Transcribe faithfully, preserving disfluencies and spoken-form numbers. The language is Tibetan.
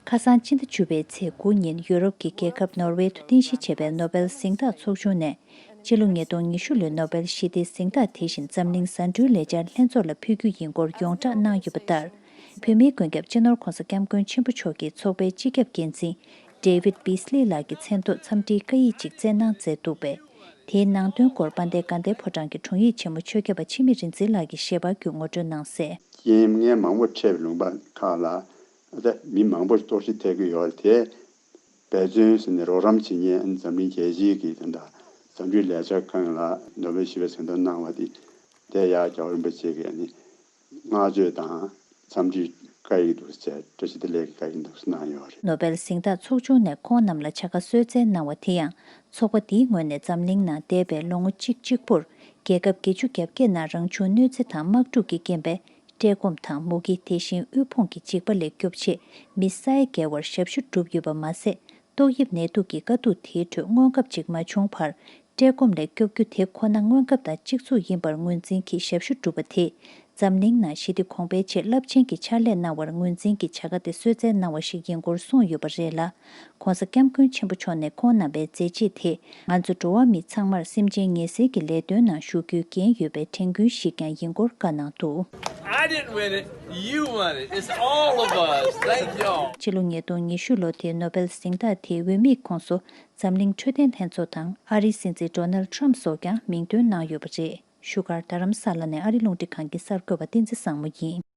ཁ་སང་སྤྱི་ཟླ་བཅུ་པའི་ཚེས་དགུ་ཉིན་ཡུ་རོབ་ཀྱི་རྒྱལ་ཁབ་ནོར་ཝེ་དུ་རྟེན་གཞི་བྱས་པའི་ནོ་བེལ་གཟེངས་རྟགས་ཚོགས་ཆུང་ནས། ཕྱི་ལོ་ཉིས་སྟོང་ཉི་ཤུ་ལོའི་ནོ་བེལ་ཞི་བདེའི་གཟེངས་རྟགས་དེ་བཞིན་འཛམ་གླིང་བཟའ་འབྲུའི་ལས་འཆར་ལྷན་ཚོགས་ལ་ཕུལ་རྒྱུ་ཡིན་སྐོར་ཡོངས་བསྒྲགས་གནང་ཡོད་པ་ལྟར། བོད་མིའི་མགོན་སྐྱབས་སྤྱི་ནོར་༧གོང་ས་༧སྐྱབས་མགོན་ཆེན་པོ་མཆོག་གིས་ཚོགས་པའི་སྤྱི་ཁྱབ་འགན་འཛིན་David Beasley ལགས་ཀྱི་མཚན་ཐོག་འཚམས་འདྲིའི་བཀའ་ཡིག་ཅིག་བསྩལ་གནང་མཛད་འདུག་པས། དེའི་ནང་དོན་སྐོར་དཔལ་ལྡན་དགའ་ལྡན་ཕོ་བྲང་གི་དྲུང་ཡིག་ཆེན་མོ་ཆོས་སྐྱབས་པ་འཆི་མེད་རིག་འཛིན་ལགས་ཀྱིས་ཞལ་པར་བརྒྱུད་ངོ་སྤྲོད་གནང་གསལ། རྐྱེན་ངན་མང་པོ་འཕྲད་པའི་ལུང་པ་ཁག་ལ་ད་མི་མང་པོ་ཞིག་གཏོར་བཤིག་ཐེབས་ཀྱི་ཡོད་རེད་དེ། འབད་བརྩོན་ཟེར་ནས་རོགས་རམ་བྱེད་མཁན་འཛམ་གླིང་རྒྱལ་སྤྱིའི་གི་ད་ལྟ་བཟའ་འབྲུའི་ལས་འཆར་ཁང་ལ་ནོ་བེལ་ཞི་བའི་གཟེངས་རྟགས་གནང་བ་དེ་དེ་ཡང་རྒྱལ་བ་རིན་པོ་ཆེ་གི་ཨ་ནི་བསྔགས་བརྗོད་དང་འཚམས་འདྲིའི་བཀའ་ཡིག་འདུག་ཟེར་བཀྲ་ཤིས་བདེ་ལེགས་ཀྱི་བཀའ་ཡིག་འདུག་ཟེར་གནང་ཡོད་རེད། ནོ་བེལ་གཟེངས་རྟགས་ཚོགས་ཆུང་ནས་ཁོང་རྣམས་ལ་བྱ་དགའ་གསོལ་སྩལ་གནང་བ་དེ་ཡང་ཚོགས་པ་འདིའི་ངོས་ནས་འཛམ་གླིང་ནང་འདས་པའི་ལོ་ངོ་གཅིག་གཅིག་པུར་རྒྱལ་ཁབ་བརྒྱད་ཅུ་གྱ་བརྒྱད་ནང་རང་བྱུང་གནོད་འཚེ་དང་དམག་འཁྲུག་གི་རྐྱེན་པས། བཀྲེས་སྐོམ་དང་མུ་གེ་དེ་བཞིན་དབུལ་ཕོངས་ཀྱི་འཇིགས་པ་ལས་སྐྱོབ་ཆེད་མི་ས་ཡ་བརྒལ་བར་ཞབས་ཞུ་བསྒྲུབས་ཡོད་པ་མ་ཟད། ཏོག་དབྱིབས་ནད་དུག་གི་དཀའ་སྡུག་དེའི་ཁྲོད་སྔོན་ཁབ་ཅིག་མ་བྱུང་བར། བཀྲེས་སྐོམ་ལས་སྐྱོབ་རྒྱུ་དེ་ཁོ་ན་སྔོན་ཁབ་དང་གཅིག་མཚུངས་ཡིན་པར་ངོས་འཛིན་གྱིས་ཞབས་ཞུ་བསྒྲུབས་པ་དེས་འཛམ་གླིང་ནང་ཞི་བདེ་གོང་འཕེལ་ཆེད་རླབས་ཆེན་གྱི་ཕྱག་ལས་གནང་བར་ངོས་འཛིན་གྱིས་བྱ་དགའ་དེ་གསོལ་སྩལ་གནང་བ་ཞིག་ཡིན་སྐོར་གསུངས་ཡོད་པ་རེད་ལ། ྋགོང་ས་ྋསྐྱབས་མགོན་ཆེན་པོ་མཆོག་ནས་ཁོང་རྣམ་པའི་མཛད་རྗེས་དེས་ང་ཚོ་འགྲོ་བ་མི་ཚང་མར་སེམས་ཅན་ངལ་སེལ་གྱི་ལས་དོན་ནང་ཞུགས་རྒྱུའི་འགན་ཡོད་པའི་དྲན་སྐུལ་ཞིག་ཀྱང་ཡིན་སྐོར་བཀའ་གནང་འདུག I didn't win it. You won it. It's all of us. Thank y'all. ཕྱི་ལོ་ཉིས་སྟོང་ཉི་ཤུ་ལོ་དེའི་ནོ་བེལ་གཟེངས་རྟགས་དེའི་འོས་མིའི་ཁོངས་སུ་འཛམ་གླིང་འཕྲོད་བསྟེན་ལྷན་ཚོགས་དང་ཨ་རིའི་སྲིད་འཛིན་Donald Trump སོགས་ཀྱང་མིང་འདོན་གནང་ཡོད་པ་རེད། བཞུགས་སྒར་རྡ་རམ་ས་ལ་ནས་ཨ་རི་རླུང་འཕྲིན་ཁང་གི་གསར་འགོད་པ་བསྟན་འཛིན་བཟང་མོ་ཡིན།